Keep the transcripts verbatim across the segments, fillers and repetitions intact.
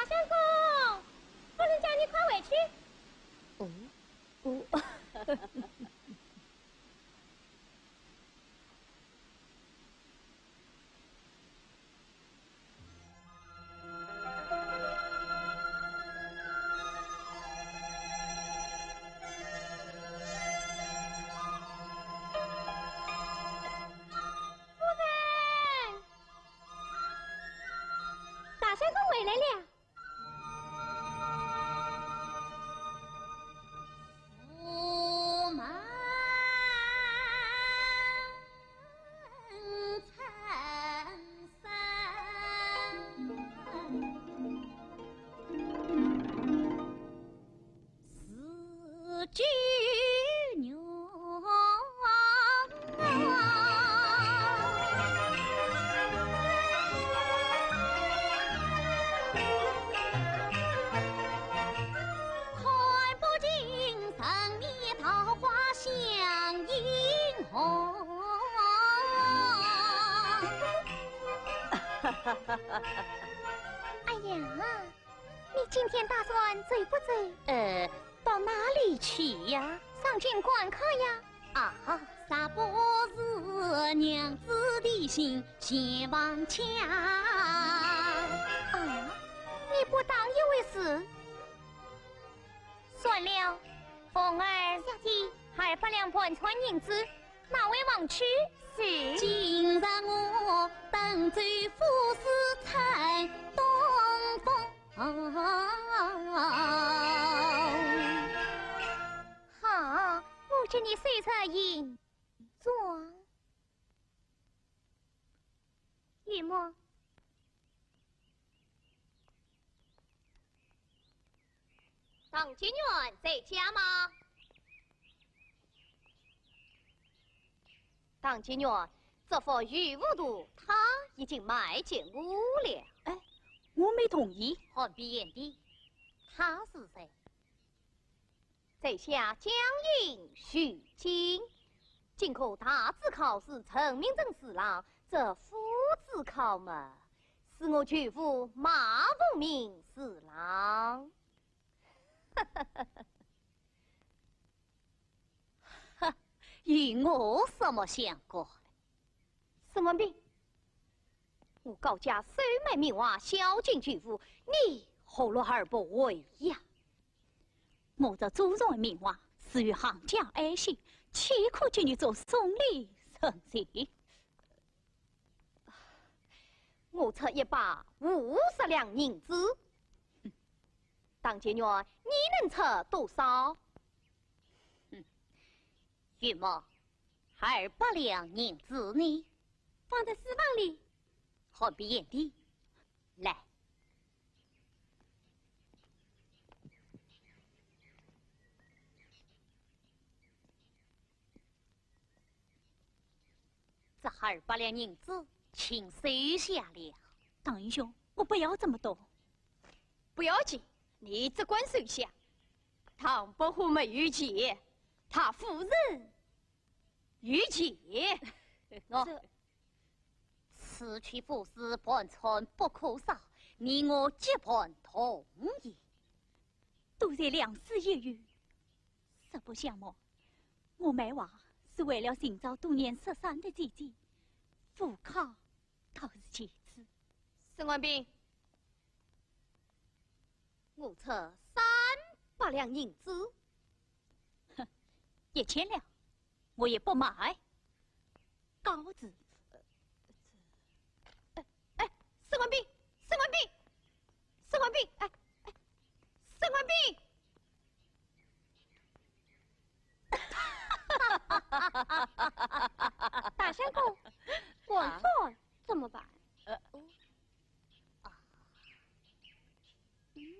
相公，夫人叫你快回去。哦，哦。夫人，大相公回来了。 哎呀，你今天打算走不走？呃，到哪里去呀？上京赶考呀。啊，啥不是娘子的心先放下？啊，你不当一回事。 算了，凤儿。小姐。二百两盘缠银子，拿回房去。是。今日我登州府司拆东风。好，我给你收着银状。 玉墨。唐金元在家吗？唐金元，这幅御物图他已经卖给我了。哎，我没同意。汉必贤弟，他是谁？ 在下江阴徐景，经过大字考试陈明正侍郎，这副字考嘛，是我舅父马奉明侍郎。哈，与我什么相关？沈文宾，我高家收买名画，孝敬舅父，你何乐而不为呀？ 我这祖传名画，始于行家爱心，岂可给你做送礼人情？我出一百五十两银子，唐金元，你能出多少？嗯，玉墨，二百两银子呢？放在书房里。汉必贤弟， 来，这二百两银子，请收下了。唐英兄，我不要这么多。不要紧，你只管收下。唐伯虎没有钱，他夫人有钱。喏。这 此去府司盘缠不可少，你我结伴同行。多谢良师益友，实不相瞒，我卖画是为了寻找多年失散的姐姐，赴考倒是其次。沈文宾， 我出三百两银子。哼，一千两，我也不卖。告辞。哎，哎，沈文宾，沈文宾，沈文宾，哎，哎，沈文宾。 大相公，啊？还债怎么办？呃，啊。嗯。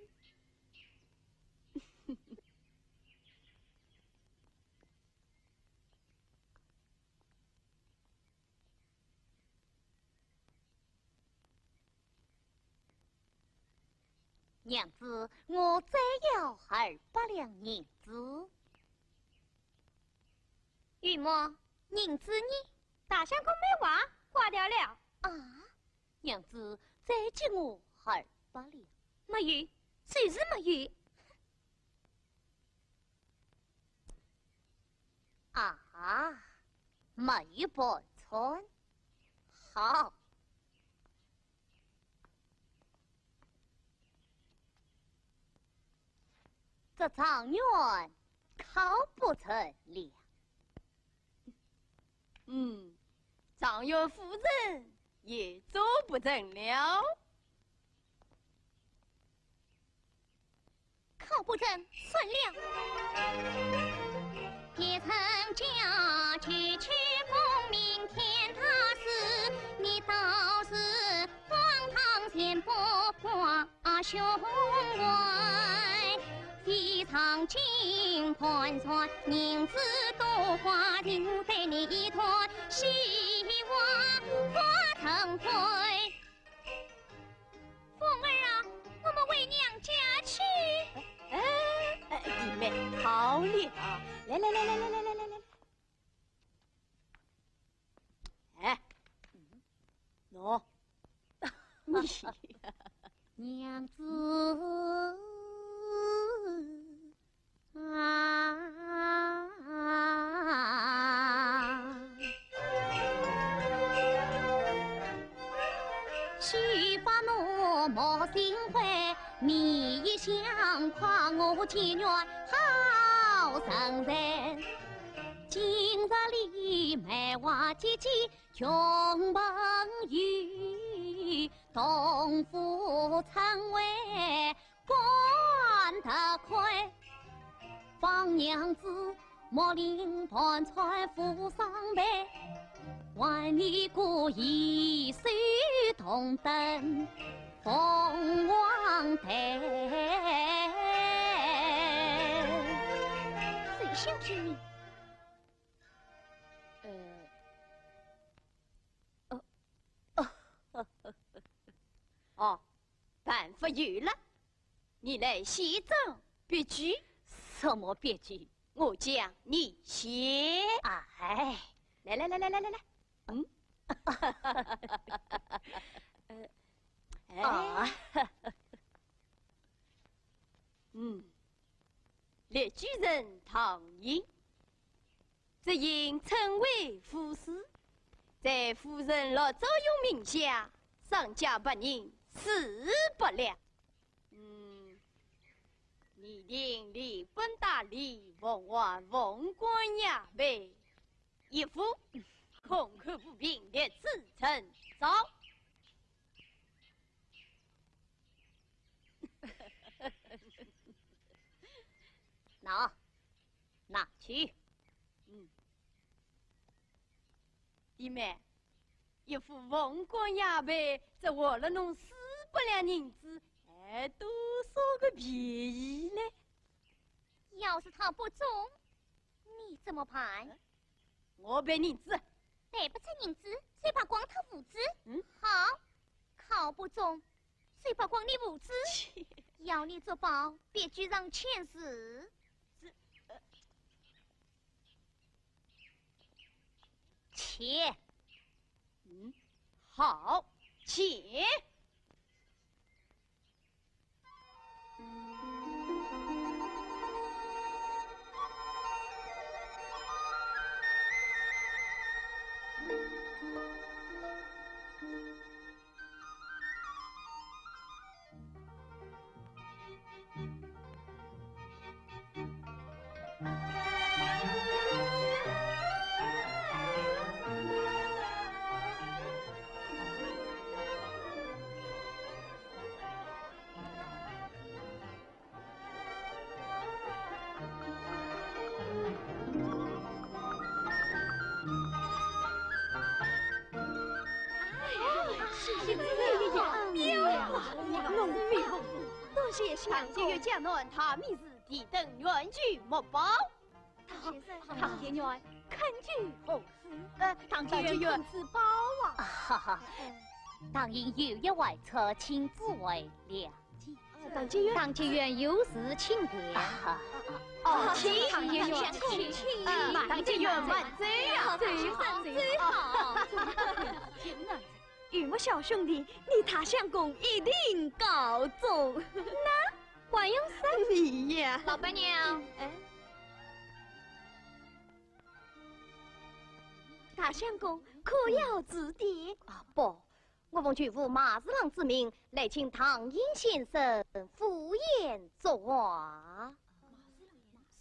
娘子，我再要二百两银子。玉墨，银子呢？大相公卖画花掉了。啊，娘子，再给我二百两。没有，就是没有。啊，没有盘缠。好，这状元考不成了。 嗯，状元夫人也做不成了。考不成，算了。别人家去去功名填大事，你倒是荒唐钱不挂胸怀。 非常金盘缠，银子多花，尽被你一团西花花成灰。凤儿啊，我们回娘家去。哎，哎，弟妹，好了啊！来来来来来来来来来。 哎，喏，你娘子啊，须发怒莫心灰，你一向夸我解元好人才。 今日里梅花姐姐穷朋友，同府称为官得魁。方娘子，莫令盘缠富商辈，还你个一手同登凤凰台。谁相信你？ 呃，哦，哦，办法有了，你来写张笔据。什么笔据？我讲你写。哎，来来来来来来来，嗯，呃，哎，啊，嗯，列举人唐寅， 只因称为副使，在夫人陆昭容名下，赏加白银四百两。嗯，你定连本带利奉还凤冠霞帔一副，空口无凭，立此呈招。喏， 拿去。嗯。弟妹，一副凤冠霞帔，只还了侬四百两银子，还多少个便宜嘞？要是他不中，你怎么办？我赔银子。赔不出银子，就扒光他胡子。嗯？好，考不中，就扒光你胡子。切。要你作保，别居上签字。 这，呃，钱。嗯，好，钱。 多谢相公。唐解元家难，他命是提灯圆聚木包。唐，唐解元恳求何事？呃，唐解元恳求宝啊。哈哈，唐寅有意外出，请诸位谅解。 唐解元，唐解元有事请便。啊，哦，请，唐解元，请，请，啊，唐解元慢走呀。走，慢走。有我小兄弟，你大相公一定告终。那还用说？你呀，老板娘，哎，大相公可要指点？啊，不，我奉舅父马四郎之命，来请唐寅先生赴宴作画。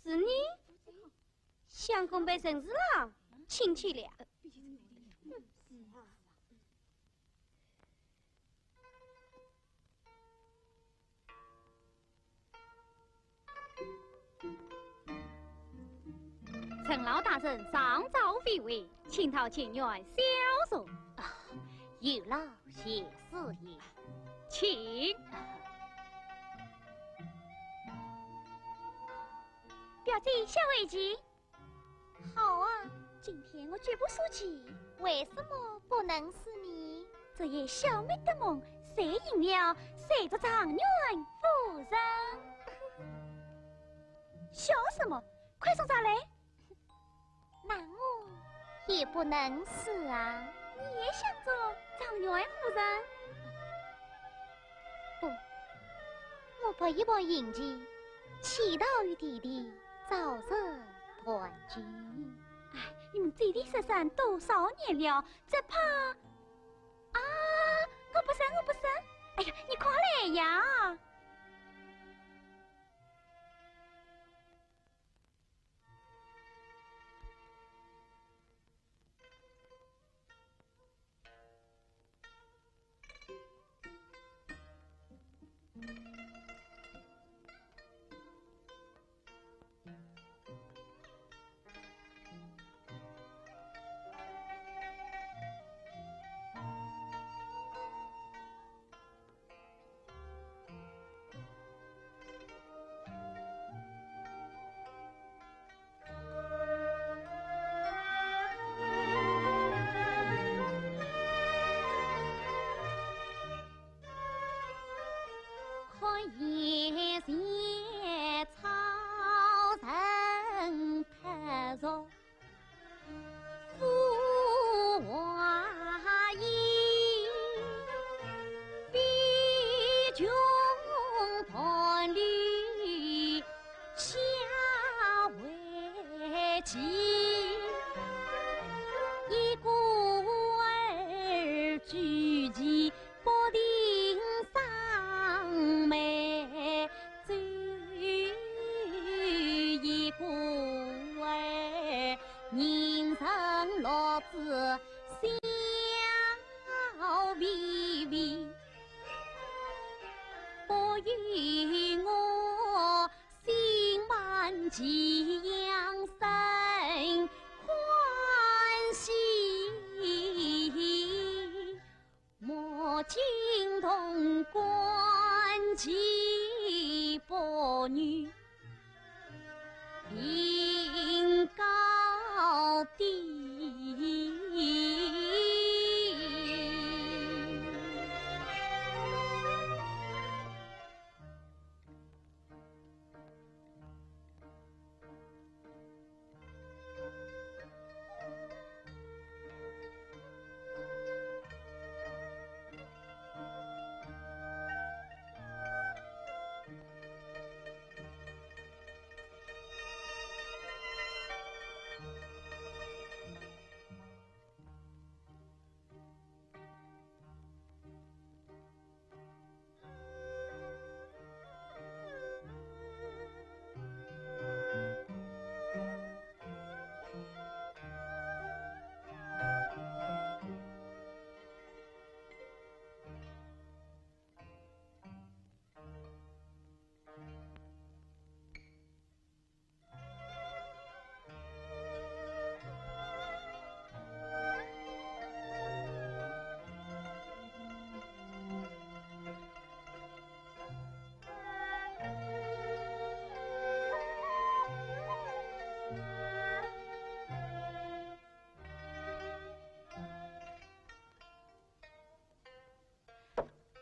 是你？ 相公被陈四郎请去了。陈老大人上早回回，请到前院小坐。啊，有劳谢师爷。请。表姐，下围棋。 好啊，今天我绝不输棋。为什么不能输呢？这夜小妹的梦，谁赢了，谁做状元夫人。笑什么？快送茶来。那我也不能输啊。你也想做状元夫人？不，我博一博运气，祈祷与弟弟 早日团聚。哎，你们姐弟失散多少年了，只怕……啊，我不是，我不是。哎呀，你快来呀！ 看一些草人拍着 浮华影，飞穷万里下围棋。一个儿举棋 不停伤眉，只有一个儿，人生乐子笑微微。不由我心满奇痒生欢喜。 莫惊动观棋不语，凭高低。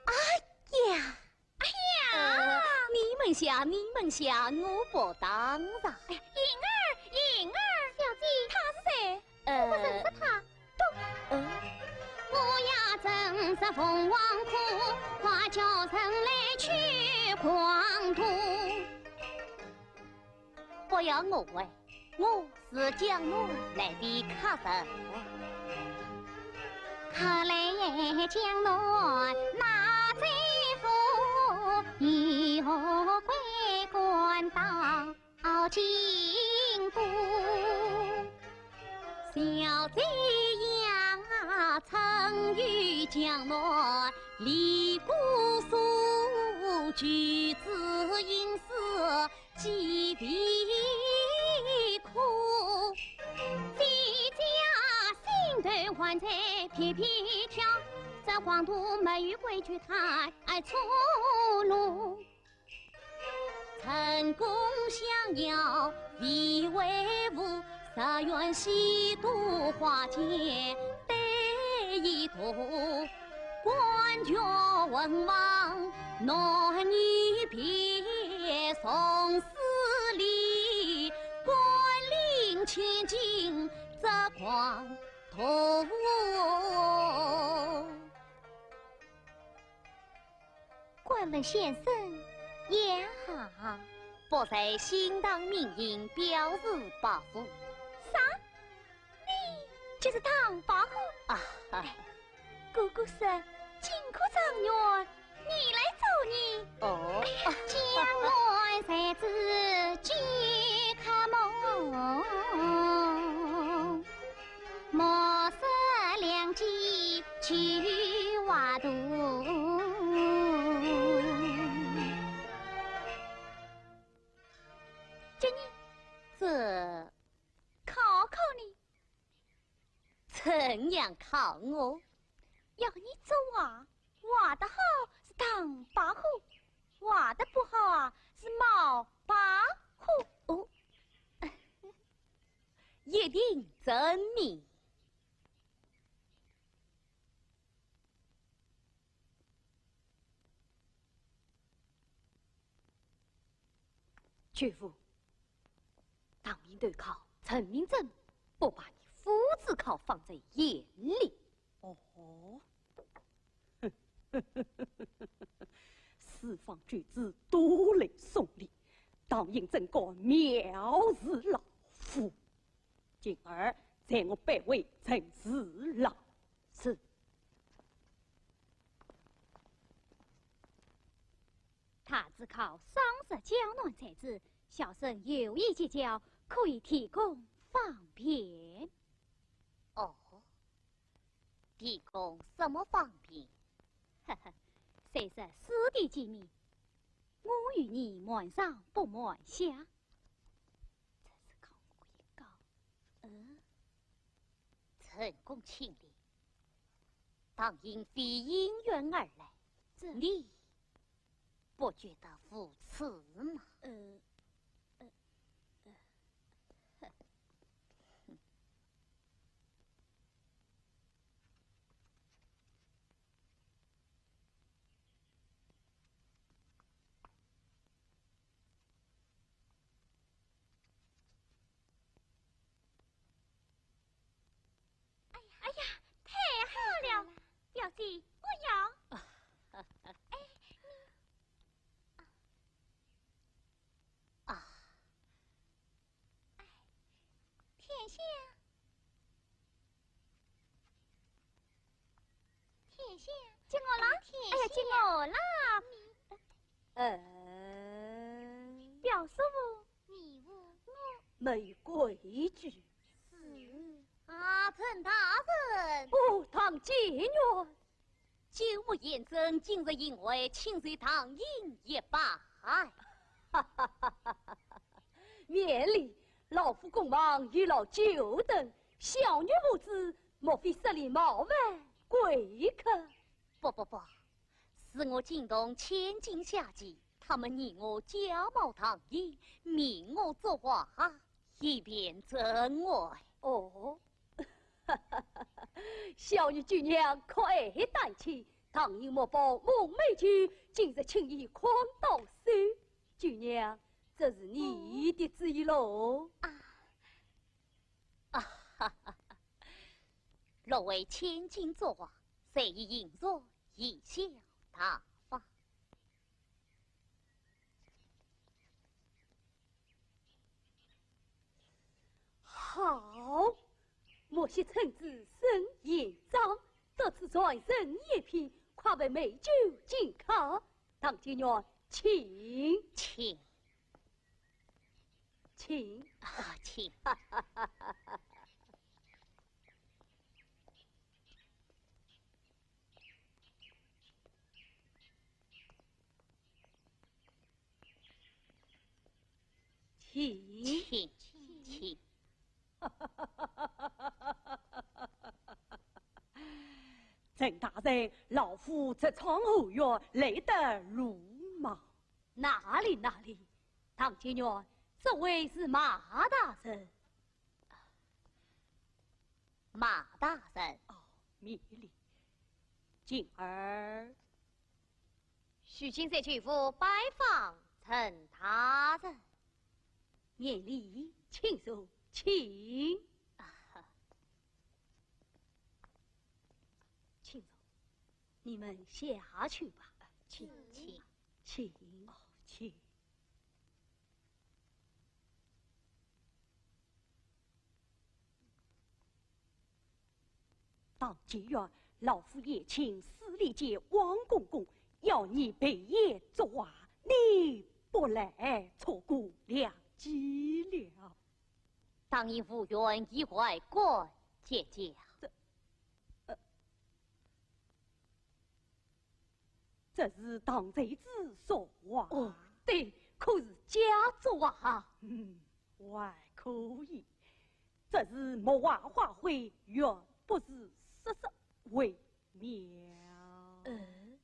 哎呀！哎呀！呃，你们想，你们想，我不打扰。哎呀，银儿，银儿！小姐，他是谁？呃，我不认识他。都……呃，我呀，真凤凰科，快叫人来取光图。不要误会，我是江南来的客人。客来江南哪在府，以何贵官到 京都。小姐呀，曾与江南离姑苏，举子应是几别苦。自家心头还在皮皮跳，这光图没有规矩太粗鲁。 成功相邀未为父，实愿喜度花间对一度。官爵文王男女别，从此离，官临千金这光图。 官文先生也好。不才新唐名印，表示伯父。啥？你就是唐伯虎？啊，哎，哥哥说，进科状元，你来做呢？哦。哎呀，将来才知几可梦。 莫说良机去挖途。今日这考考你，怎样考我？要你作画，画得好是唐伯虎，画得不好啊是毛伯虎。哦，一定成名。 舅父，唐寅投考陈明真，不把你夫子考放在眼里。哦，四方举子都来送礼，唐寅怎敢藐视老夫？今儿待我摆位陈四郎。是。 太子考双十江南才子，小生有意结交，可以提供方便。哦，提供什么方便？呵呵，虽是私底机密，我与你瞒上不瞒下。这是考我一告，嗯？ 成功请礼，唐寅非应援而来，这你不觉得无耻吗？呃，呃，呃，哼。 哎呀，哎呀，太好了！表姐，我要。哎，你，啊。哎，天下，天下，接我啦！哎呀，接我啦！呃，表叔父， 你我，我没规矩。是。啊，陈大人。哦，唐解元。久无言声，今日幸会，请受唐寅一拜。免礼，老夫公忙，有劳久等，小女无知，莫非失礼冒犯贵客？不不不， 是我惊动千金下棋，他们疑我假冒唐寅，命我作画，以便证伪。哦，小女九娘可爱丹青，唐寅莫不梦寐已久，今日亲眼看到手。九娘，这是你的旨意喽？啊，啊哈哈哈！若为千金作画，谁与寅作贻笑大方。好，莫惜趁仔生意张，得此传人一品，快为美酒敬客。唐解元，请。请。请。啊，请。请。请，请。陈大人，老夫直闯后院，来得鲁莽。哪里哪里，唐解元，这位是马大人。马大人。哦，免礼。进而。 许卿在酒府拜访陈大人。免礼，请坐，请。啊，请坐，你们下去吧。请，请。请。哦，请。 唐解元，老夫夜请司礼监王公公，要你备宴作画，你不来，错过良机了。当年无缘已还，官见价。这，呃， 这是唐才子作画。哦，对，可是佳作啊。嗯，还可以。这是木画花卉，原不是色色为妙。嗯。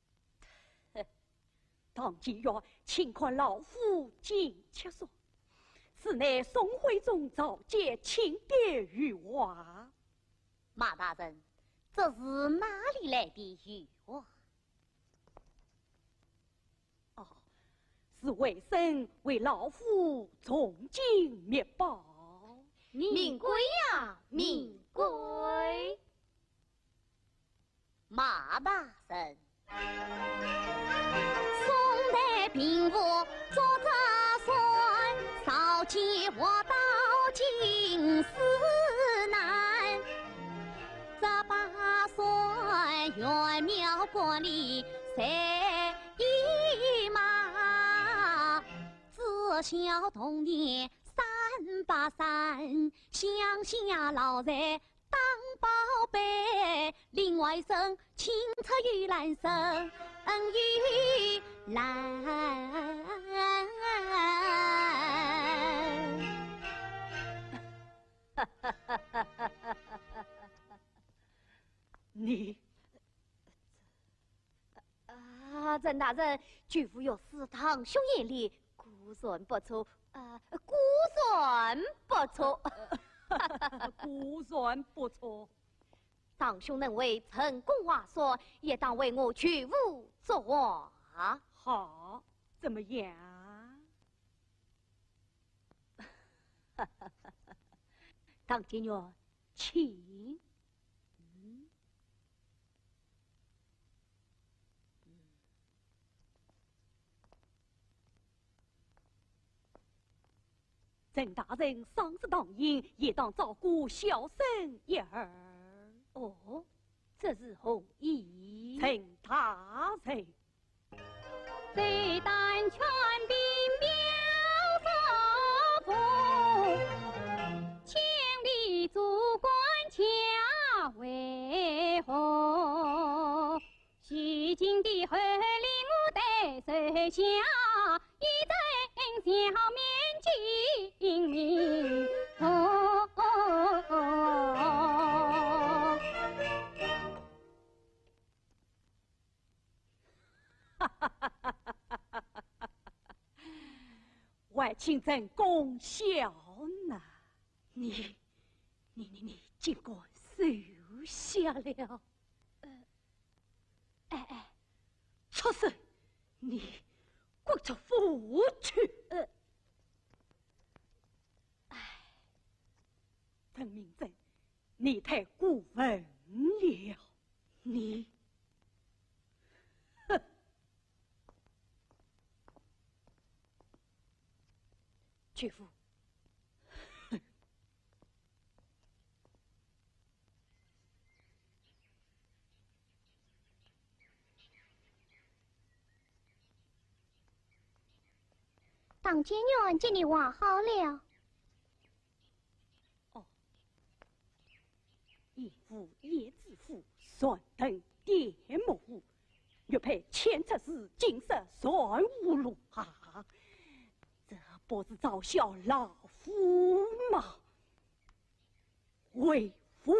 唐解元，请看老夫金漆刷，此乃宋徽宗赵佶亲笔御画。马大人，这是哪里来的御画？ 哦，是外甥为老夫重金觅宝。命贵呀，命贵。马大人。 你，啊，陈大人，舅父有失堂兄眼里，固然不错，啊，固然不错。固然不错。堂兄能为陈公画刷，也当为我舅父作画。好，怎么样？ 唐解元，请。嗯。嗯。陈大人赏识唐寅，也当照顾小生一二。哦，这是何意？陈大人。 还请陈公笑纳。你，你，你，你竟敢收下了？呃，哎，哎，畜生，你滚出府去！呃，哎。陈明真，你太过分了。 你，舅父。唐解元给你画好了。哦。一夫一子夫，全等点目。 玉佩千尺丝，金石全无路啊！这不是嘲笑老夫吗？回府。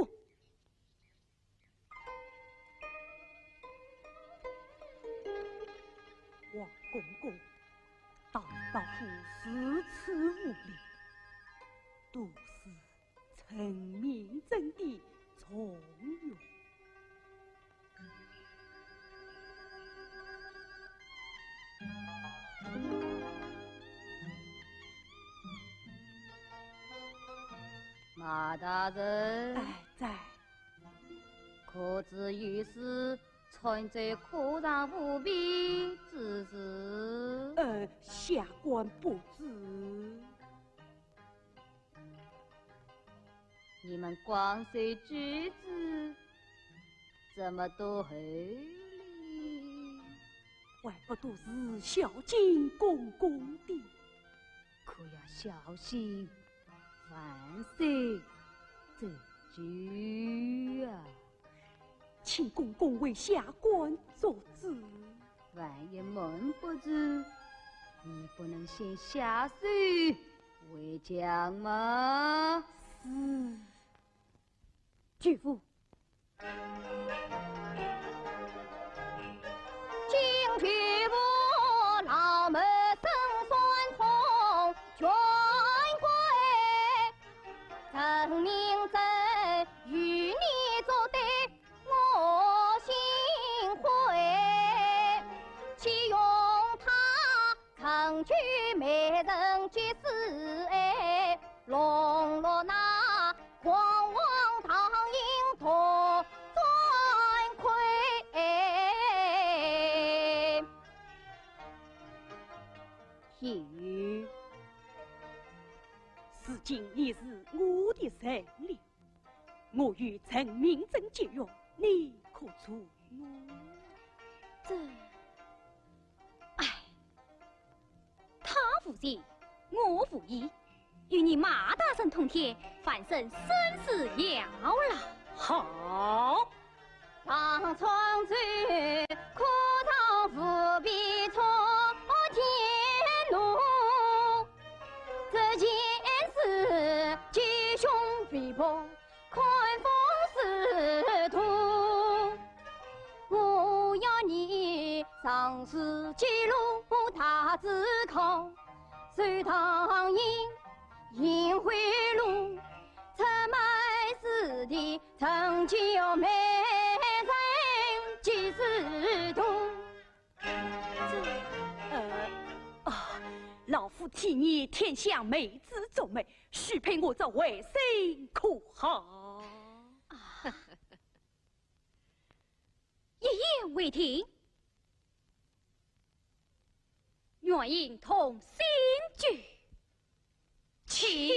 王公公，大老夫如此无礼，都是 陈明真的重用。马大人。哎，在。可知有事传奏科场舞弊之事？呃，下官不知。 你们光绪之子，怎么都厚礼？还不都是孝敬公公的？可要小心，万岁这句啊！ 请公公为下官做主。万一瞒不住，你不能先下手为强吗？是。舅父。 有。如今你是我的人了，我与陈明真结怨，你可助我？这，唉，他无情，我无义，与你马大人通天，反生生死扰劳。好。 这，呃，啊，老夫替你天下美子做媒，许配我做外甥可好？啊，一言为定。 愿饮同心酒，请。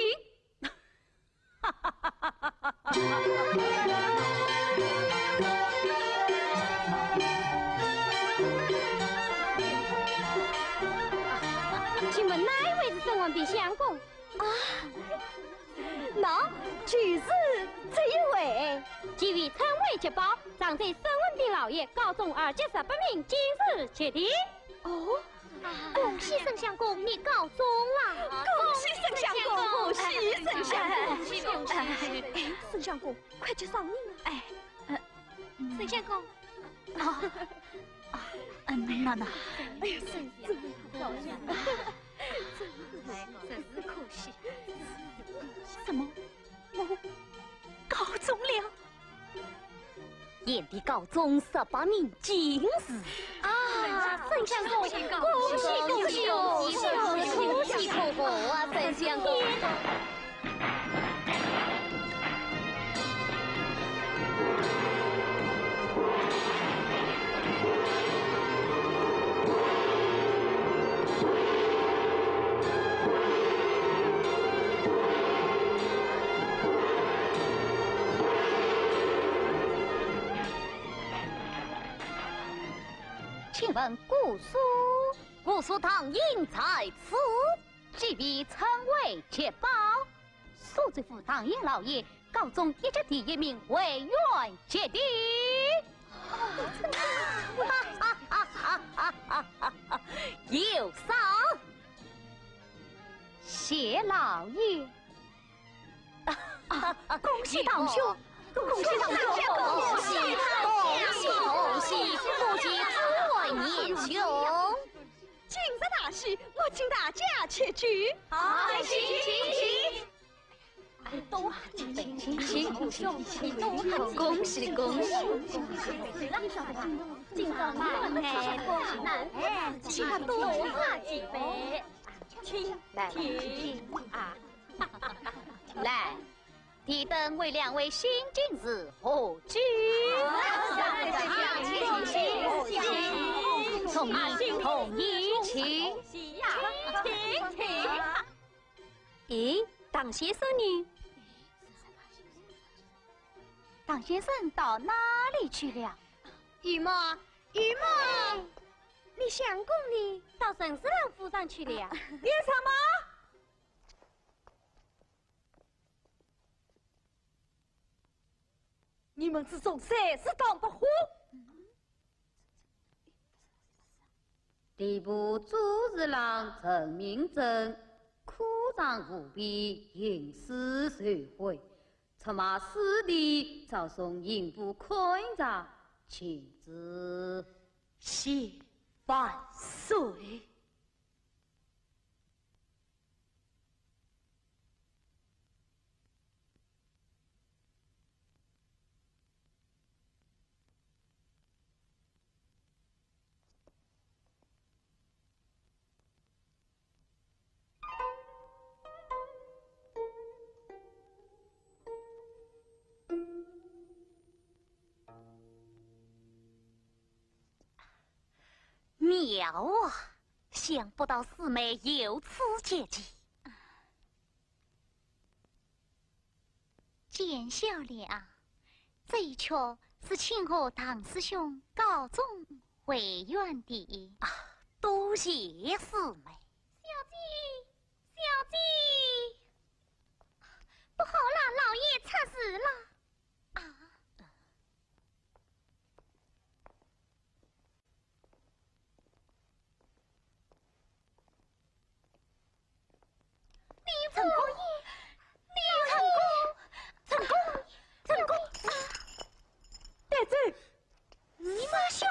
请问哪一位是沈安卞相公？ 啊，喏，就是这一位。既为称谓捷报，长在沈安卞老爷高中二级十八名，进士及第。哦，恭喜沈相公，你高中了。恭喜沈相公，恭喜沈相公。哎，沈相公，快去赏银啊。哎，呃，沈相公。啊，啊，嗯，娜娜。哎呀，沈相公。 真是可惜。什么？我高中了？贤弟高中十八名进士。啊，沈相公，恭喜恭喜恭喜恭喜恭喜！可贺啊，沈相公。姑苏，姑苏唐寅在此，几位称为捷报。苏州府唐寅老爷高中一级第一名，会员及第。哈哈哈哈哈哈！有赏。谢老爷。恭喜堂兄，恭喜堂兄，恭喜，恭喜，恭喜，恭喜，祝年兄。今日大喜，我请大家吃酒。好，请，请，请。恭喜，恭喜。今朝满台满台，请多喝几杯。请，请啊。来，提灯为两位新进士贺酒。同饮，同饮，请。请，请。咦，唐先生呢？唐先生到哪里去了？姨妈，姨妈，你相公呢？到陈四郎府上去了。干什么？ 你们之中谁是唐伯虎？吏部左侍郎陈明正，科场舞弊，刑事受贿，出卖私利，遭送刑部勘察，请治。谢万岁。 妙啊！想不到四妹有此绝技。见笑了，这一曲是庆贺唐师兄高中会员的。啊，多谢四妹。小姐，小姐，不好了，老爷出事了。啊！ 李姑爷，李姑爷，成功，成功，成功！带走。你们兄。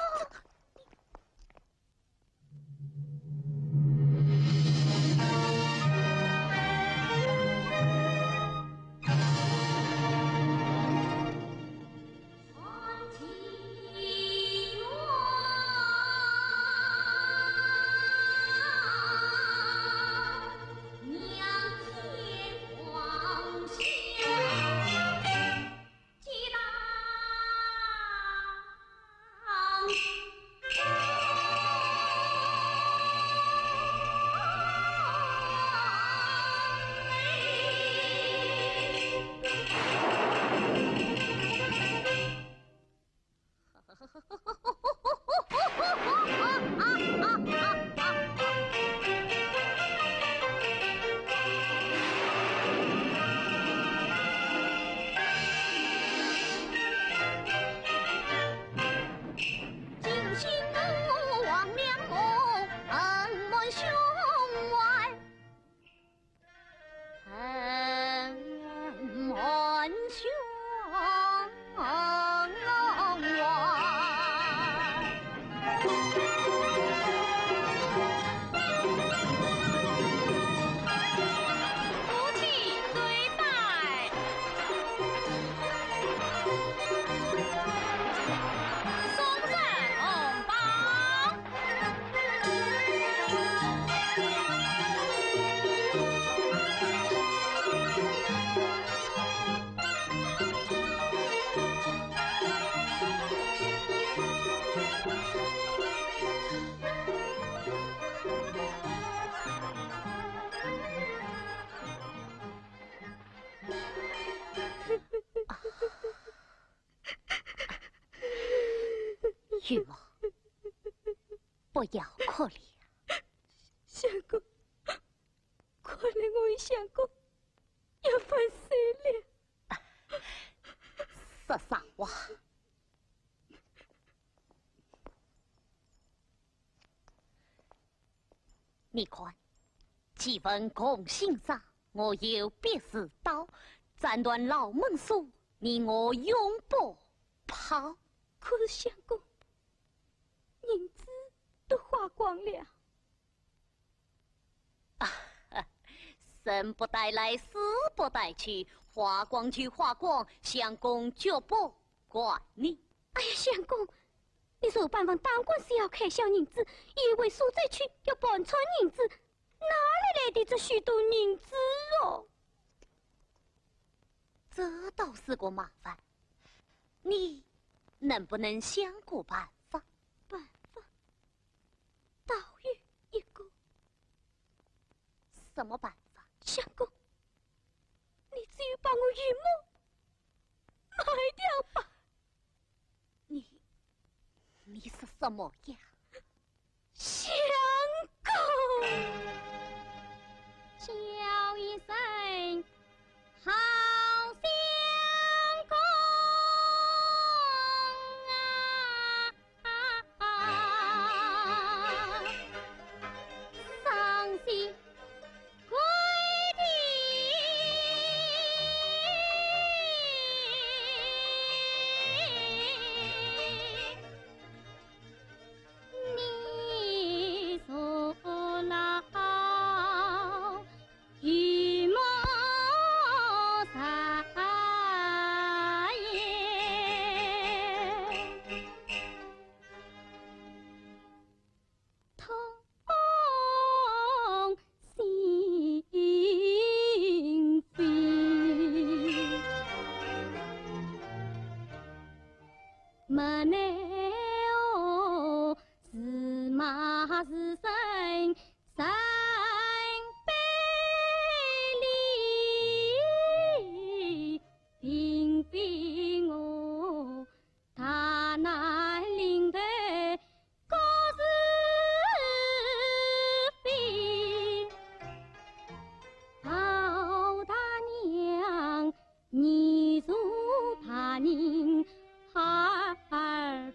玉墨，不要哭了。相公，看来我与相公要分手了。说啥话？你看，既闻共姓张，我有别字刀，斩断牢门锁，你我永不抛。可是相公，银子都花光了。 生不带来，死不带去，花光就花光，相公绝不怪你。哎呀，相公，你说办房当官是要开销银子，一位苏州去要盘缠银子，哪里来的这许多银子哦？这倒是个麻烦，你能不能想个办法？办法？倒有一个。 什么办法？相公，你只有把我与墨卖掉吧。你，你说什么呀？相公，叫一声好相公啊！ 伤心归地，你坐牢与莫在焉。 痛心扉。无奈何，自骂自身身卑賤，并非我 大难临头各自飞。敖大娘年岁大人二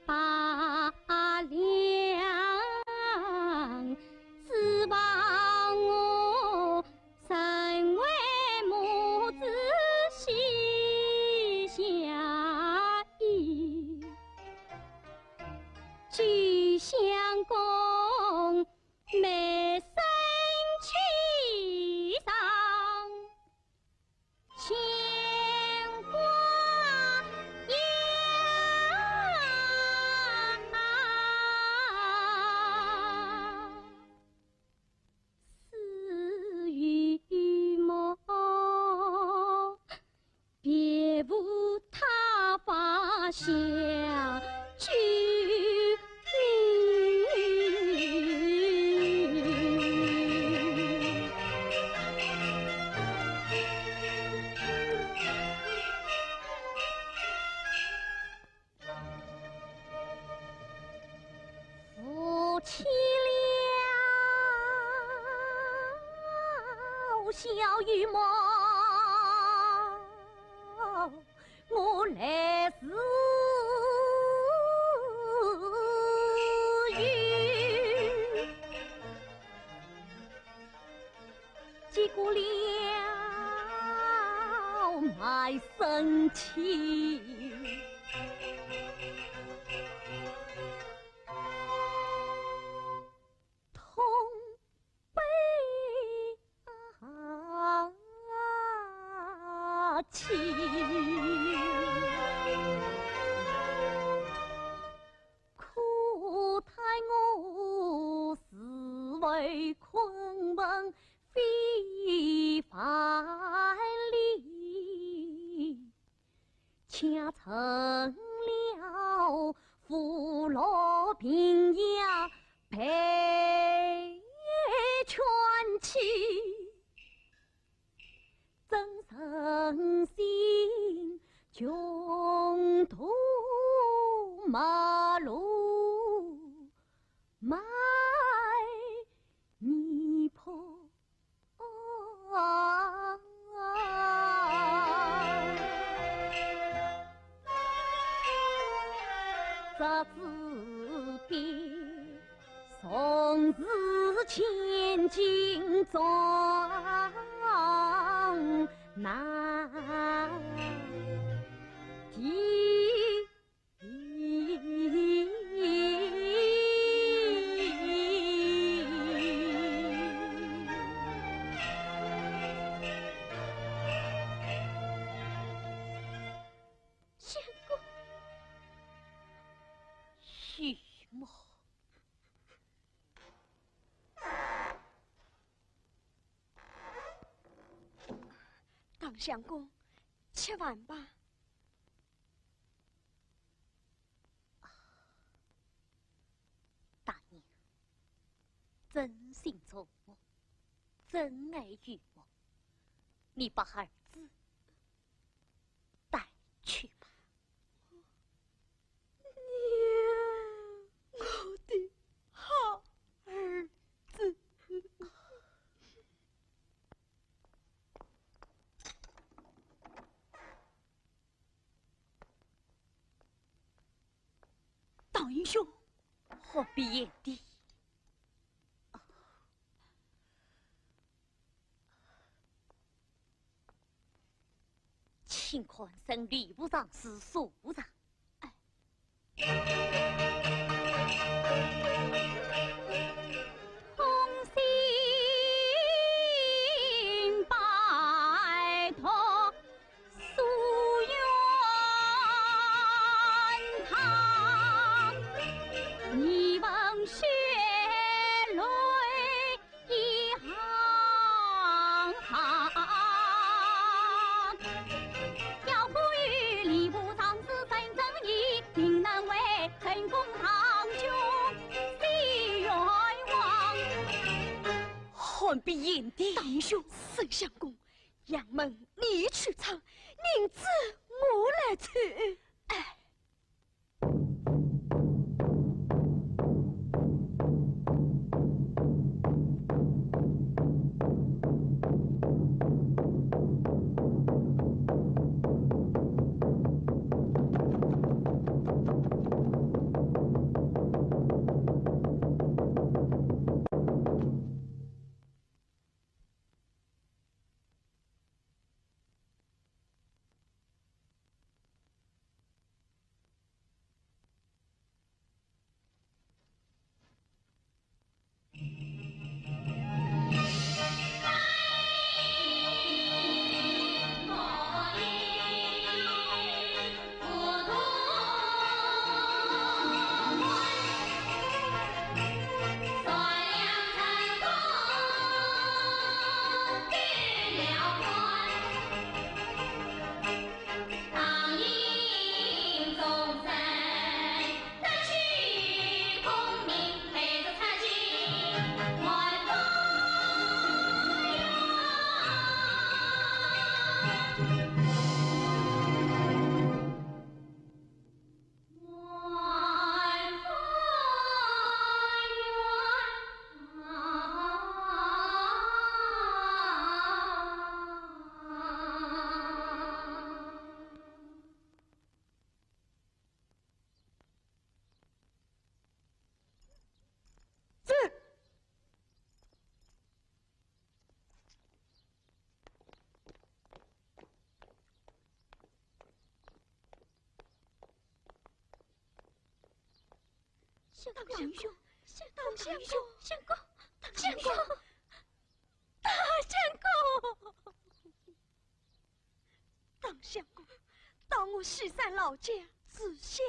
百两，只望我 成为母子膝下依，救相公卖身契上牵挂呀。 是与莫，别无他法相救你。 夫妻俩，小雨墨，我来自有。 结果了卖身契。痛悲啊，情。 可叹我自为昆门非凡哩，恰成了虎落平阳被犬欺。 怎忍心穷途末路漫眼睛中那地。相公。许墨。 唐相公，吃饭吧。大娘，朕心中我，朕爱许墨，你把儿子带去吧。 娘，我的好儿子。唐英兄，何必言的？ 请看，圣礼部尚书苏常。哎。何必言的？唐兄，沈相公，杨门你去唱，银子我来凑。哎。 相公，相公，相公，相公，相公，相公。 唐相公，到我西山老家住下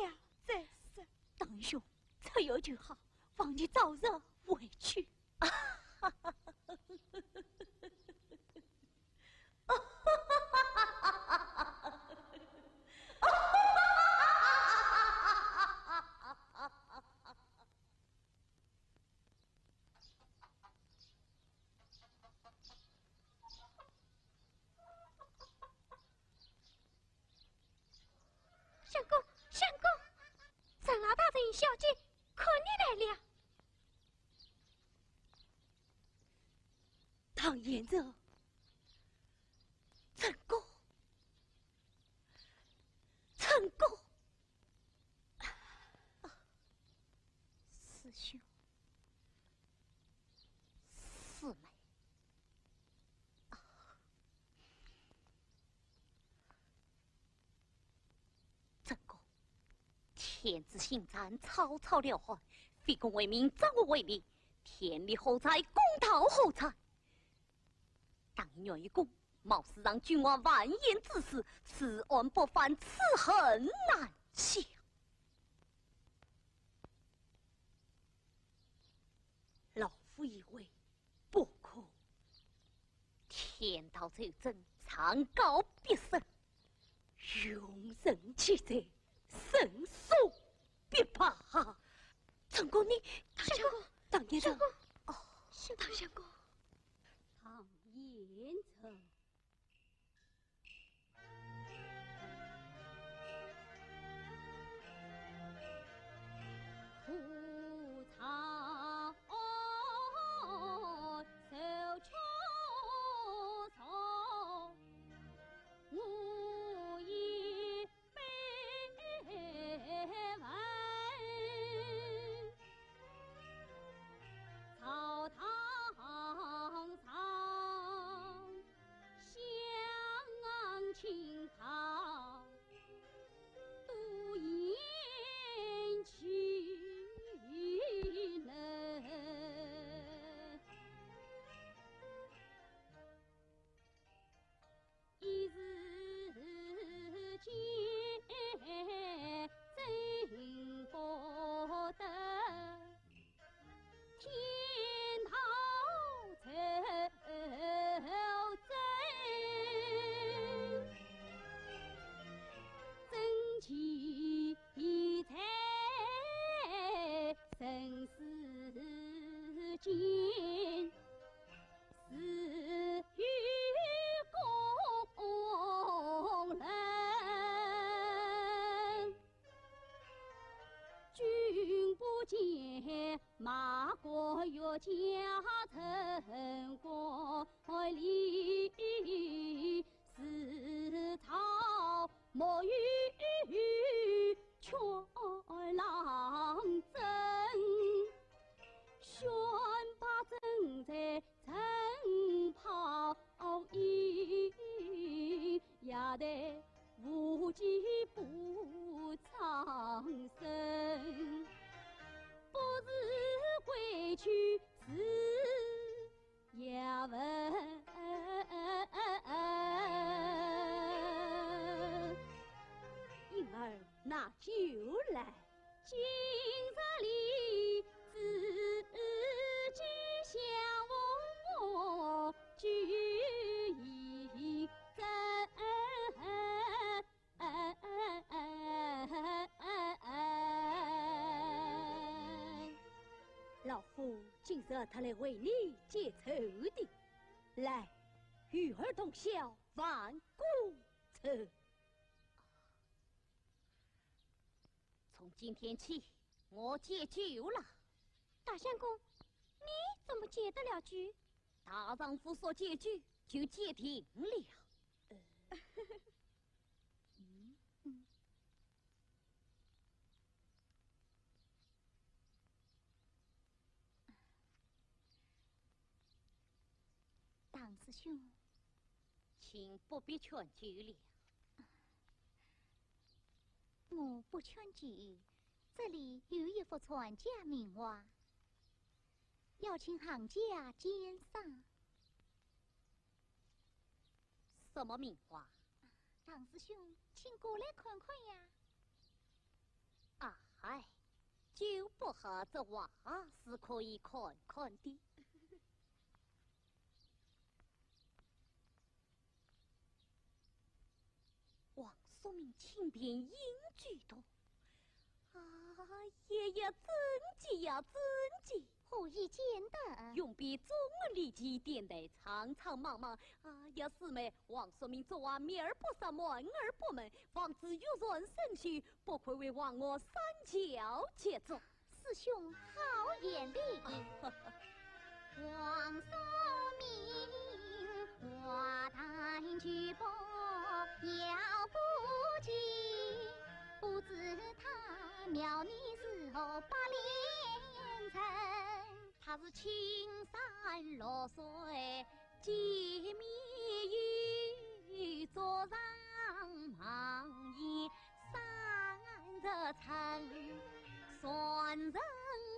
再说。唐兄，出游就好，望你早日回去。相公，相公，陈老大人小姐看你来了。唐延寿，成功，成功。师兄， 师点子心肠草草了事，非攻为名，则恶为名，天理何在，公道何在？当年阮愚公冒死让君王完颜之死，此案不翻，此恨难消。老夫以为不可。天道酬真，上告必审，用人其罪，胜诉必报。相公，你……大相公，大相公，哦，大相公，唐延成。 老夫今日特来为你解愁的。来，与尔同销万古愁。从今天起，我戒酒了。大相公，你怎么戒得了酒？大丈夫说戒酒，就戒定了。唐师兄，请不必劝酒了。我不劝酒，这里有一幅传家名画，要请行家鉴赏。什么名画？唐师兄，请过来看看呀。啊嗨，酒不喝，这画是可以看看的。王叔明轻便饮酒多。啊，爷爷真急呀，真急！何以见得？用笔总而利己，典台苍苍茫茫。啊呀，师妹，王叔明昨晚面而不色，满而不门，方知玉船生鏽，不愧为忘我三教杰作。 师兄好眼力。王叔明，花旦举步要不及，不知他描你是何八连城。他是青山绿水 见面语，桌上忙言三得成，传人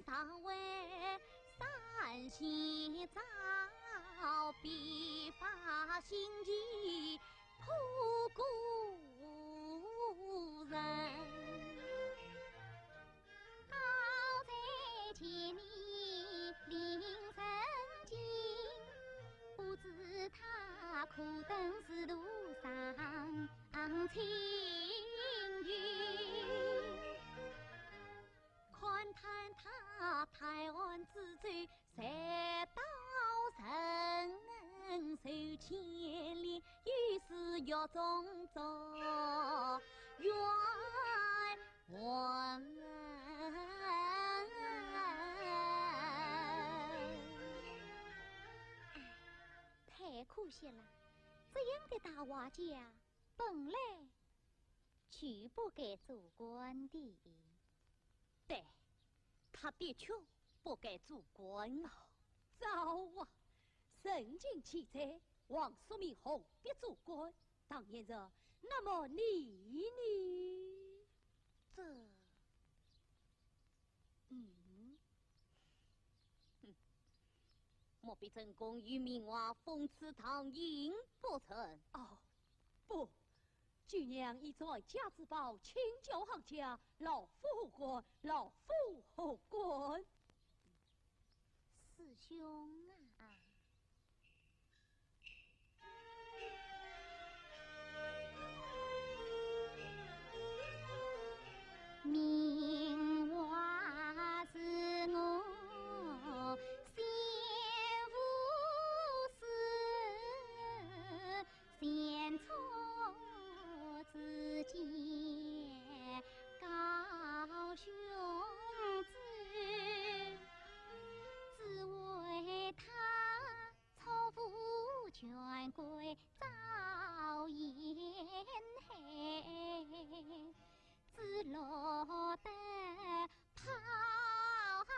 当为三仙招，必发心机破故人。好在见你临深情，不知他可等是途上 情云。看淡他太安之罪，才道人恩仇牵连，又是狱中遭冤枉。太可惜了，这样的大画家， 本来就不该做官的。对，他的确不该做官啊。糟啊！人尽其才，王叔明何必做官？当然是，那么你呢？这…… 嗯，哼，莫非正宫与明华奉此堂刑不成？哦，不，舅娘以传家之宝，请教行家，老夫何敢，老夫何敢？师兄啊！ 明华是我心腹事，闲坐之间告兄知，只为他 错付权贵遭陷害，只落得抛儿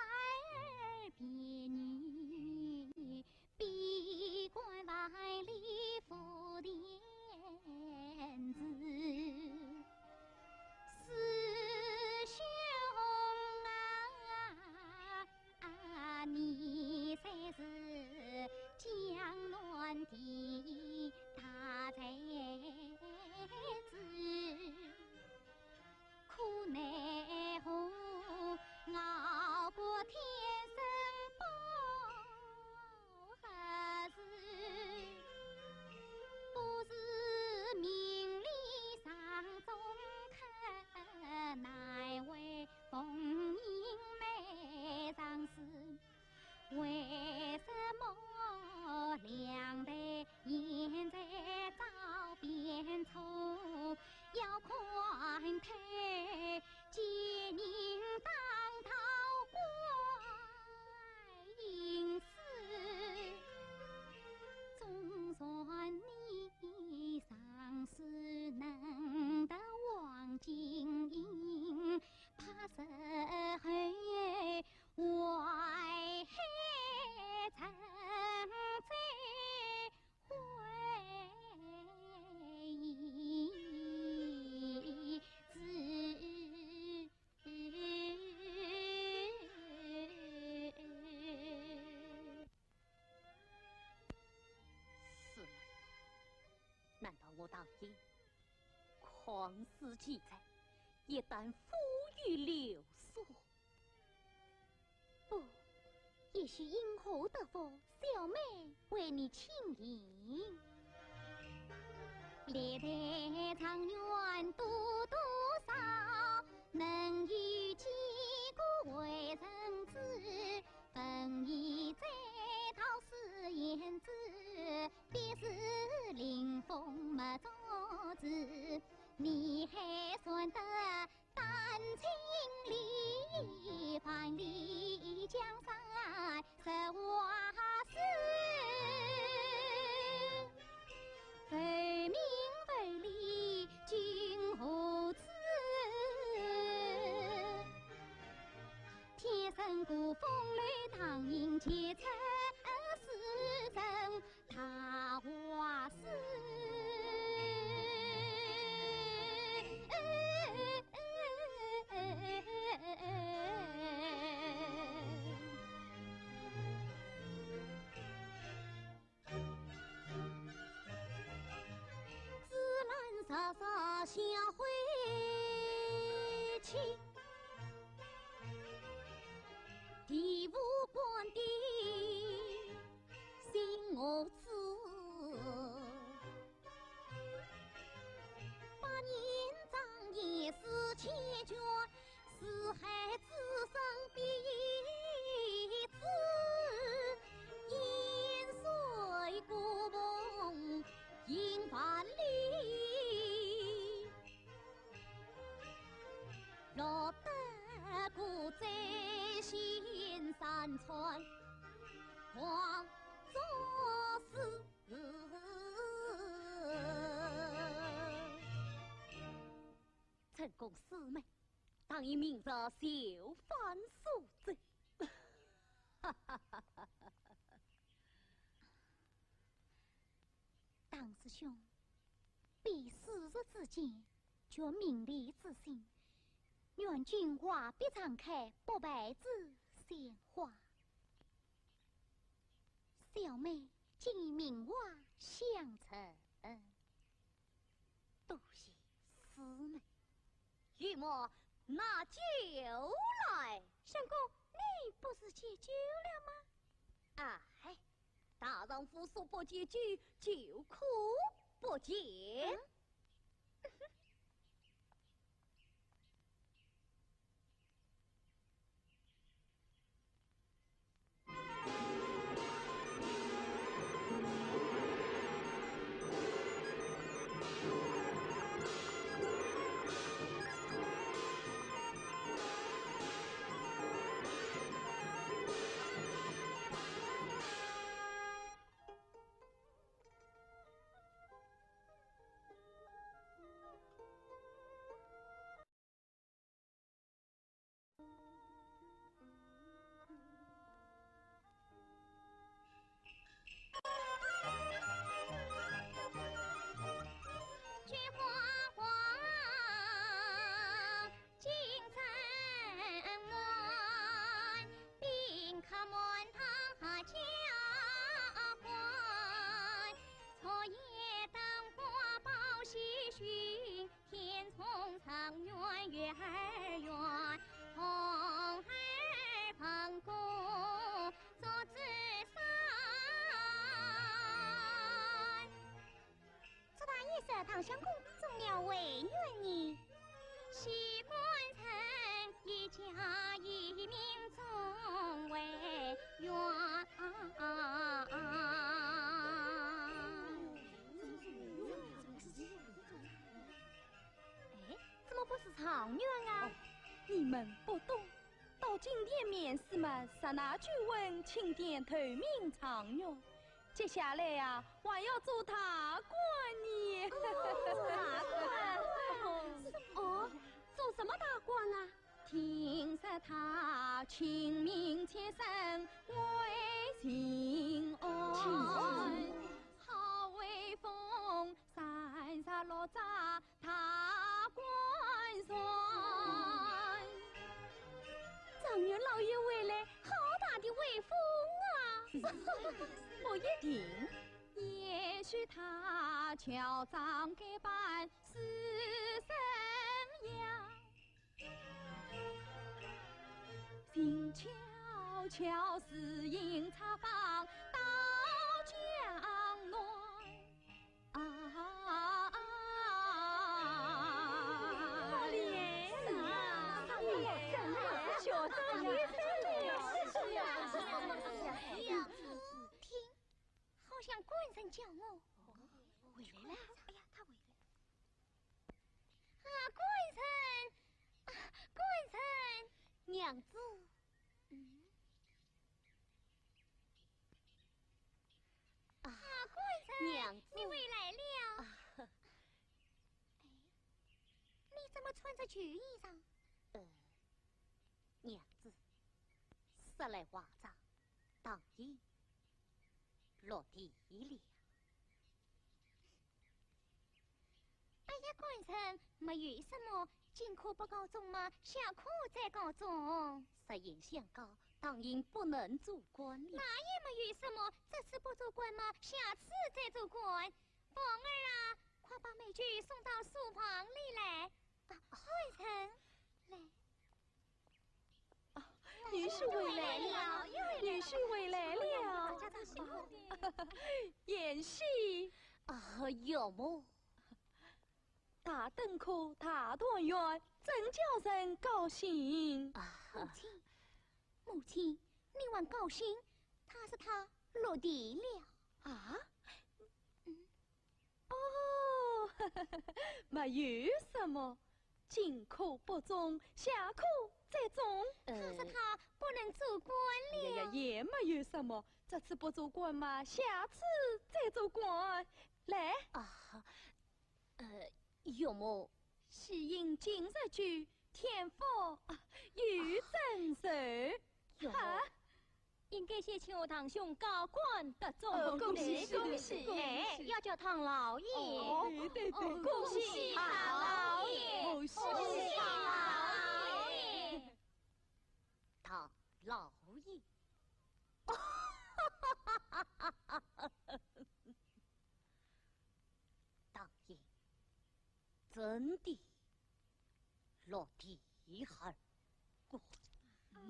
别女，闭关万里赴天涯。 师兄啊，你虽是江南的大才子，可奈何熬过天生不 何事不是名利场中客，难为逢迎美上司。为什么两代贤才遭变错，要看透奸人当道官？ 因此，纵然你上世能得黄金印，怕是后悔还在回忆之 是吗？难道我唐寅旷世奇才，一旦富于流俗？ 不，也许因祸得福，小妹为你请行。历代状元多多少，能有几个为人知？文艺才高诗言志，必是临风没作词。你还算得 丹青里，万里江山实话实。为名为利君何处？天生古风流唐寅杰出世人，想回去，第五关的新我子，百年庄严是千卷，四海之声必知，烟水古梦 映万里，落得孤醉仙山川，望作死。陈宫四妹，当年明朝就犯数罪。 唐师兄，比四十之间，绝名利之心，愿君画笔常开，不败之鲜花。小妹今以名画相赠。多谢师妹。 玉墨，拿酒来。相公，你不是戒酒了吗？哎，大丈夫说不戒酒，酒可不戒。嗯？祝大爷是唐相公中了会元呢。 哎，怎么不是状元啊？哦，你们不懂，到金殿面试嘛，刹那举文，钦点头名状元。接下来啊，还要做大官呢。哦，做大官？哦，做什么大官啊？ 听说他清明节生为请安，好威风，三十六只大官船。状元老爷回来，好大的威风啊！不一定，也许他乔装改扮，似神呀。 静悄悄，似隐察方，到江南。啊，好嘞，好嘞，小张，你真的是啊。听，好像官人叫我。回来了。哎呀，他回来了。 啊，官人！啊，官人！娘子。嗯。啊，啊，官人，娘子。你回来了。啊。哎，你怎么穿着旧衣裳？呃，娘子，说来话长，当夜落地了。 哎呀，官人，没有什么，今可不告状吗？下课再告状。实言相告，当今不能做官了。那也没有什么，这次不做官吗？下次再做官。凤儿啊，把美酒送到书房里来。啊，官人，来。啊，女婿回来了，女婿回来了。贤婿。啊，岳母。大登科，大团圆，真叫人高兴。啊。母亲，母亲，你还高兴？他说他落第了。啊？嗯。 哦，没有什么，进科不中，下科再中。呃。他说他不能做官了。哎呀，也没有什么，这次不做官嘛，下次再做官。来。啊，呃，岳母。喜迎今日酒，添福，啊，有增寿。啊，岳母。啊？ 应该先请我堂兄高官得中。哦，恭喜，恭喜，恭喜。哎，要叫唐老爷。哦，对，对，对，恭喜唐老爷，恭喜唐老爷。唐老爷。大爷，真的落第二。 啊？这，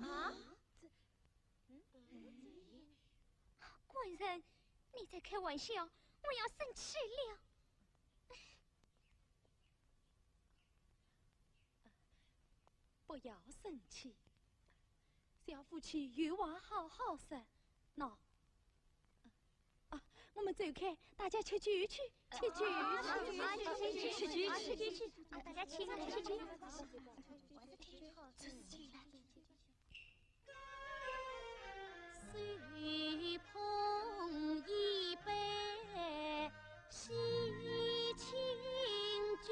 嗯？官人，你在开玩笑，我要生气了。不要生气，小夫妻有话好好说。喏， 啊，我们走开，大家吃酒去，吃酒去，啊，吃酒去，吃酒去，啊，大家请，吃酒。手捧一杯喜庆酒，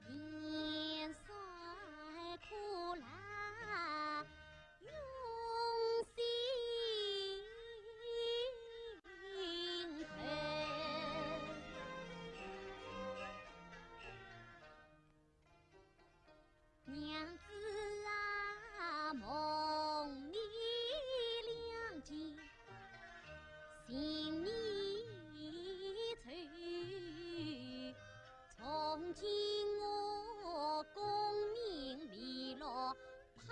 年少苦辣 用心头。娘子啊，梦你两记心里愁。 从今我功名利禄抛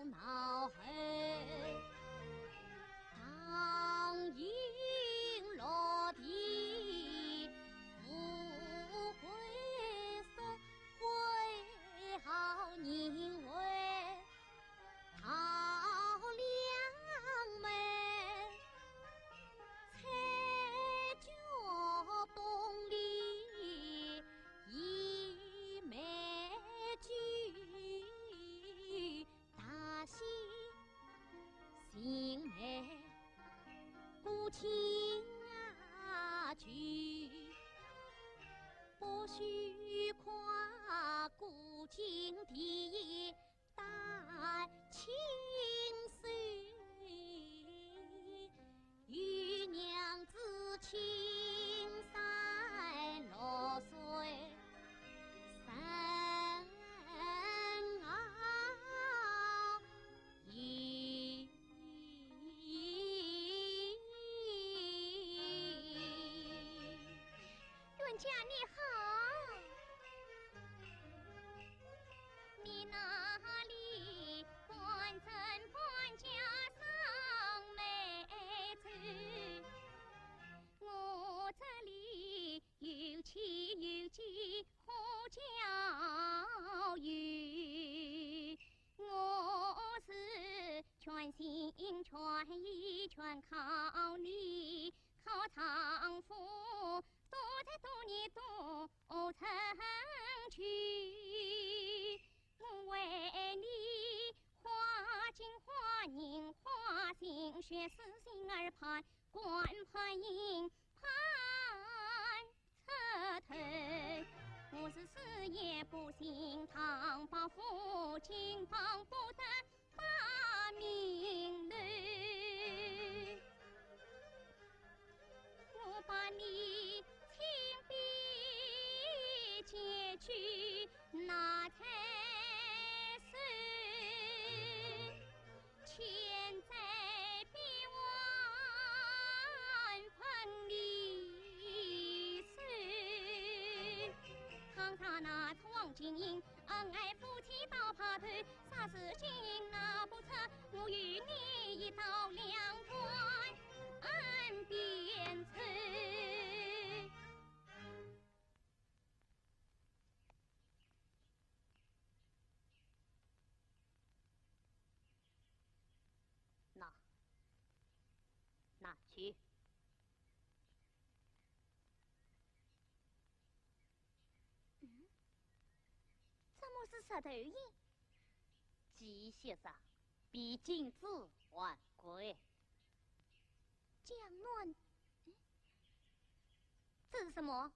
脑后，唐寅落第富贵荣，会好人为 桃两妹，彩脚东篱一枚酒，大喜新媒过亲家去，不须夸过金殿 戴青丝，与娘子青山绿水深熬一。 冤家你好。你那里官人搬家上梅州，我这里有妻有姐好交友。我是全心全意全靠你，靠丈夫 多才多艺多成趣。我为你花金花银花心血，死心儿盼官盼银盼出头。我是死也不信，唐伯虎金榜不得 把名楼。我把你请别前去拿在手，千载变幻分离。金印，恩爱夫妻到白头，霎时间那不测，我与你一刀两断边愁。拿，拿去。 嗯？怎么是石头印？季先生，比金子还贵。江南，嗯？这是什么？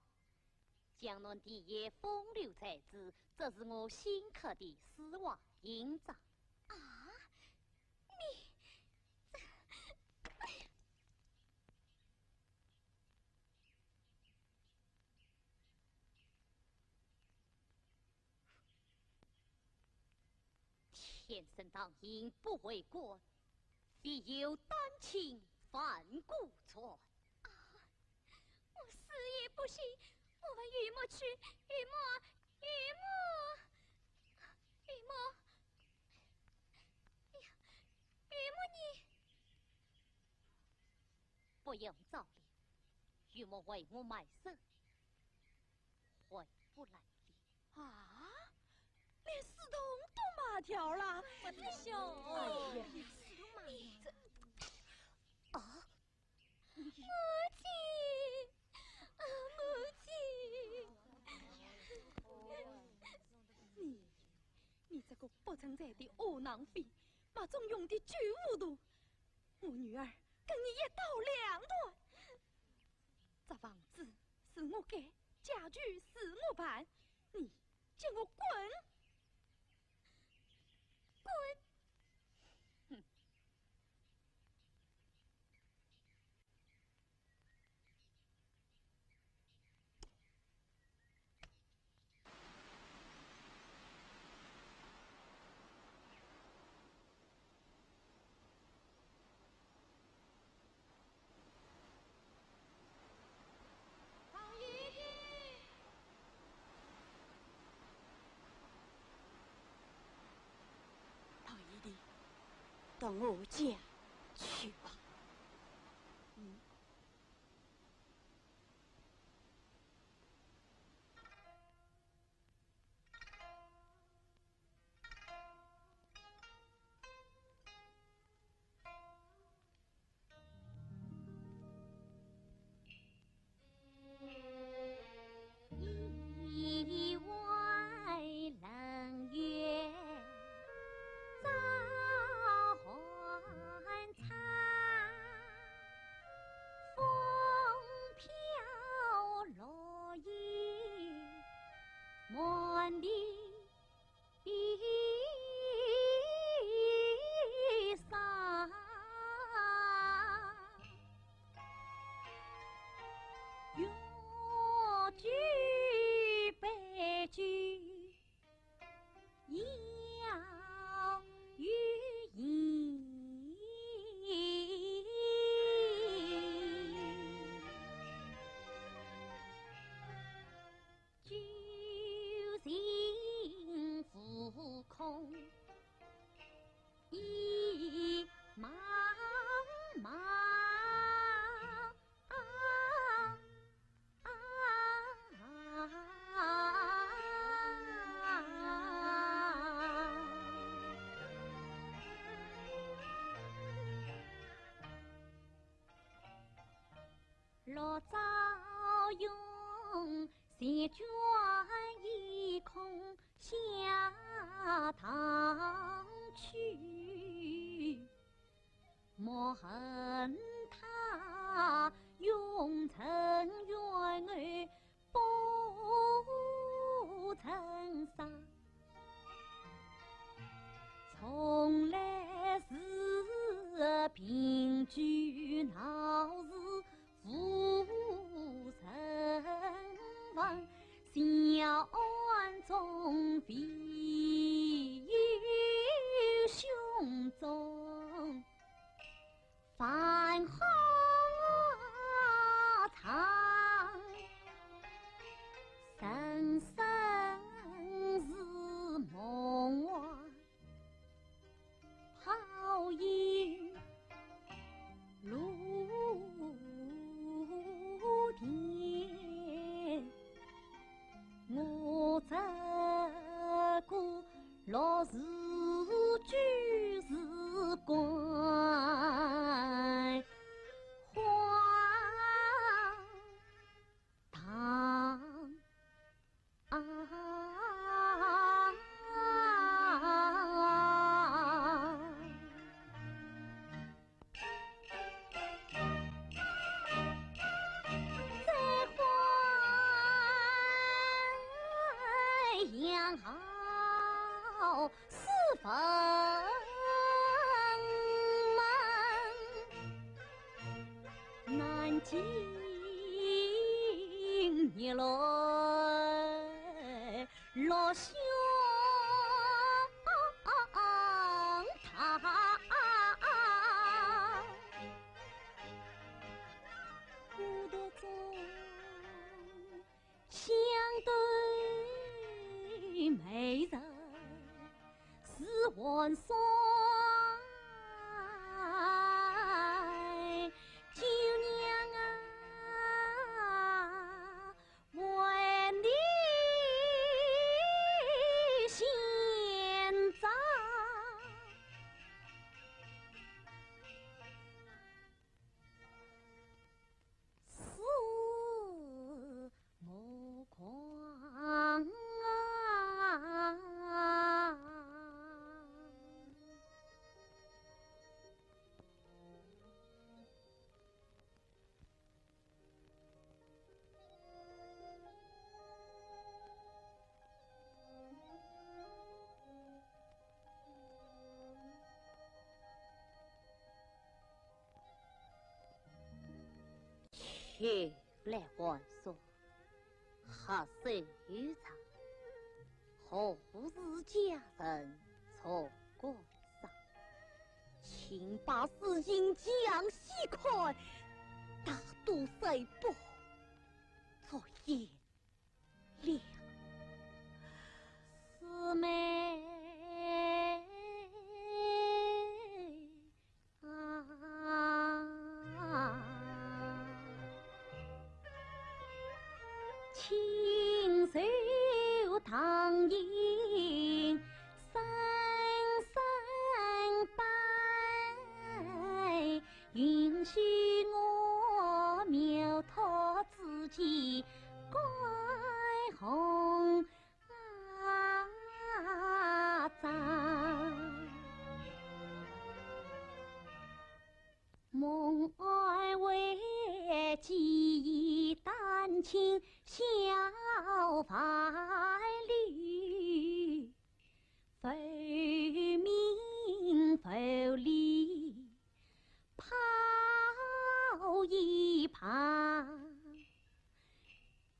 江南第一风流才子，这是我新刻的丝袜印章。啊？你，这，哎呀！ 天生当阴不为官，非有丹青万古传。啊，我死也不信。我问榆木去，榆木，榆木，榆木，哎呀，榆木你。 不用找了，榆木为我卖身，回不来了。啊？连死童都卖掉了？我的小……哎呀，死童卖掉了。这……啊？母亲，啊，母亲。你，你这个不成才的窝囊废，卖忠勇的酒糊涂！ 我女儿跟你一刀两断。这房子是我盖，家具是我办，你给我滚！滚！哼！ 唐姨爹，唐姨爹，到我家去吧。嗯。 一碗冷月照寒窗，风飘落叶满地 悲伤。越剧悲剧要有影。 酒醒无空意茫茫。落朝拥 闲卷倚空下堂去。莫恨他永沉冤案不曾杀，从来是凭据闹事 无人问，小案中唯有凶中犯好藏，人生好似坟门，南京日落落香堂。 古道中，相对美人是寒霜。 秋来寒霜，客舍有常，何事佳人坐高山？请把诗经详细看，大都岁不作罢了。四妹啊，亲手当迎三三拜，允许我庙堂之间改红 啊，赞。梦安慰寄以丹青小万里，浮名浮利抛一旁。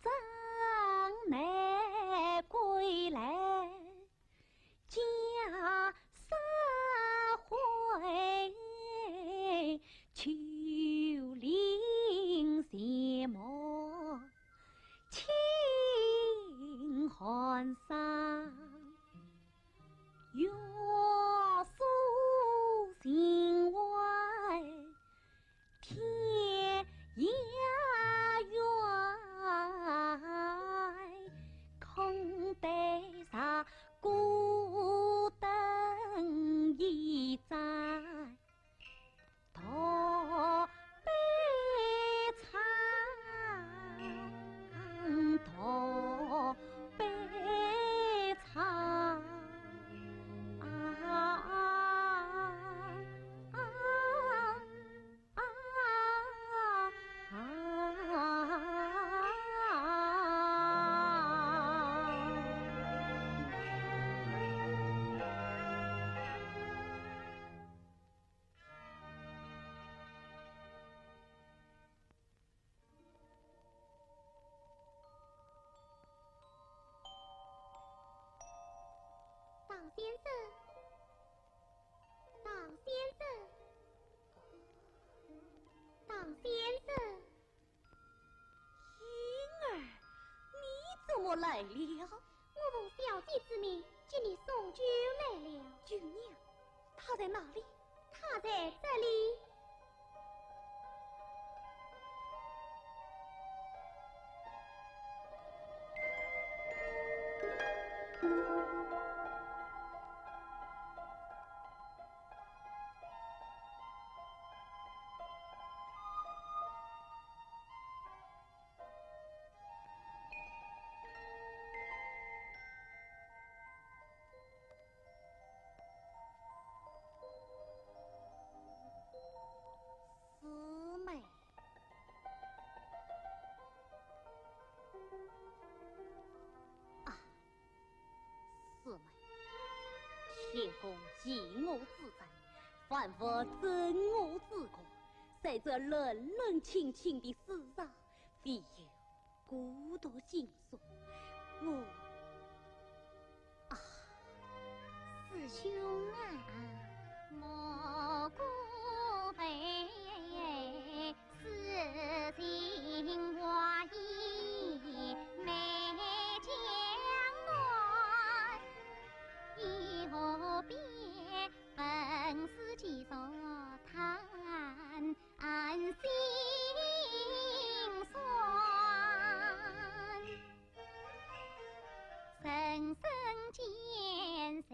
正南归来家杀回，秋林寂寞清寒山。月宿秦淮 天涯远，空对茶孤灯一盏，独悲怆，独悲怆。啊，啊，啊。 唐先生，唐先生，唐先生。莺儿，你怎么来了？我奉小姐之命，给你送酒来了。酒娘，她在哪里？ 她在这里。欺我之人，犯不正我之过，在这冷冷清清的世上，非有孤独心酸。我，啊，师兄啊，莫过悲。 诗情画意美江南，又别文字几座叹心酸。人生间，谁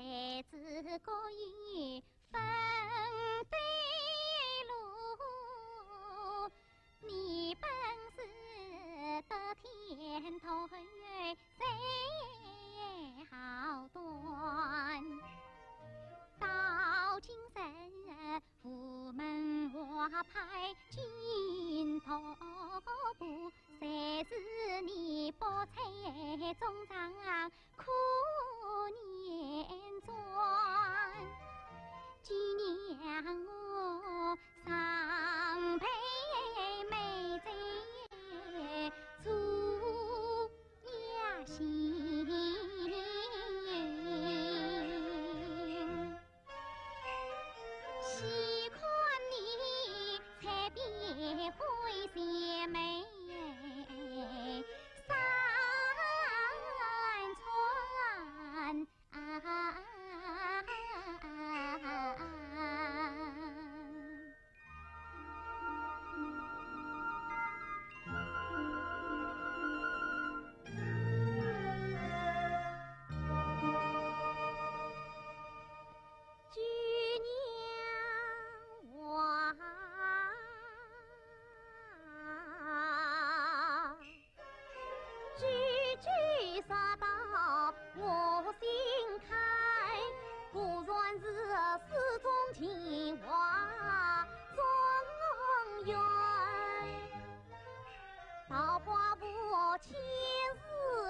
知各有 分对路，你本是得天独厚才好断。到今日无门外派金独步，谁知你不在中场 苦念转，寄娘我常陪妹在初夜行。 细看你彩笔会写眉山川啊。 寄娘啊，句句说到我心坎，果然是诗中情话中缘。桃花潭，千树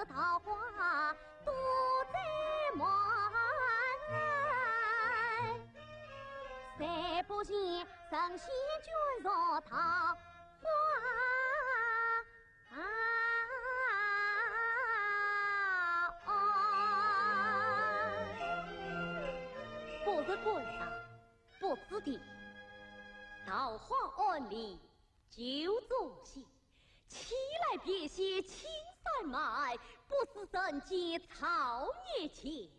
桃花 都在望，谁不见神仙眷属桃花啊？不是关上，不知的，桃花庵里就坐席，起来别些青山脉，不是人间造孽钱。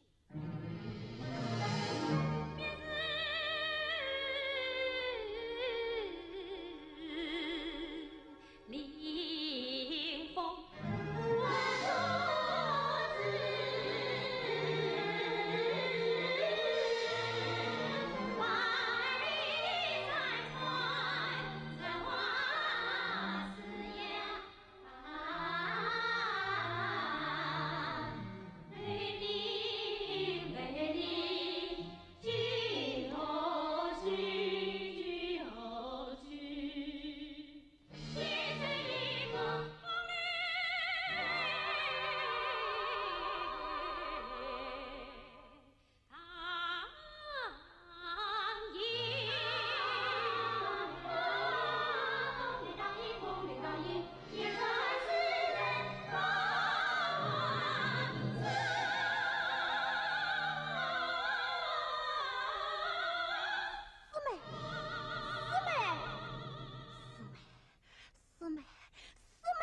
师妹，师妹，师妹，师妹，师妹。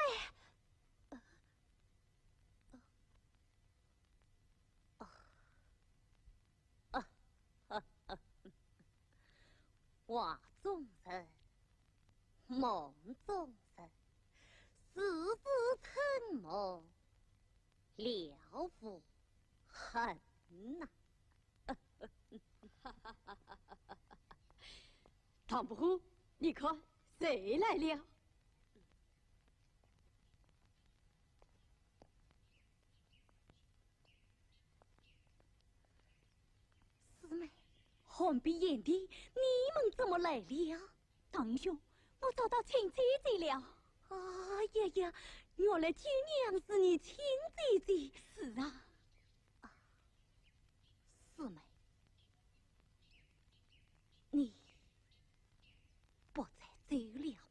画中人，梦中人，世事沉默，了无痕呐。 唐伯虎，你看，谁来了？师妹，寒冰、贤弟，你们怎么来了？ 唐兄，我找到亲姐姐了。哎呀呀，原来九娘是你亲姐姐。是啊。啊，师妹，走了。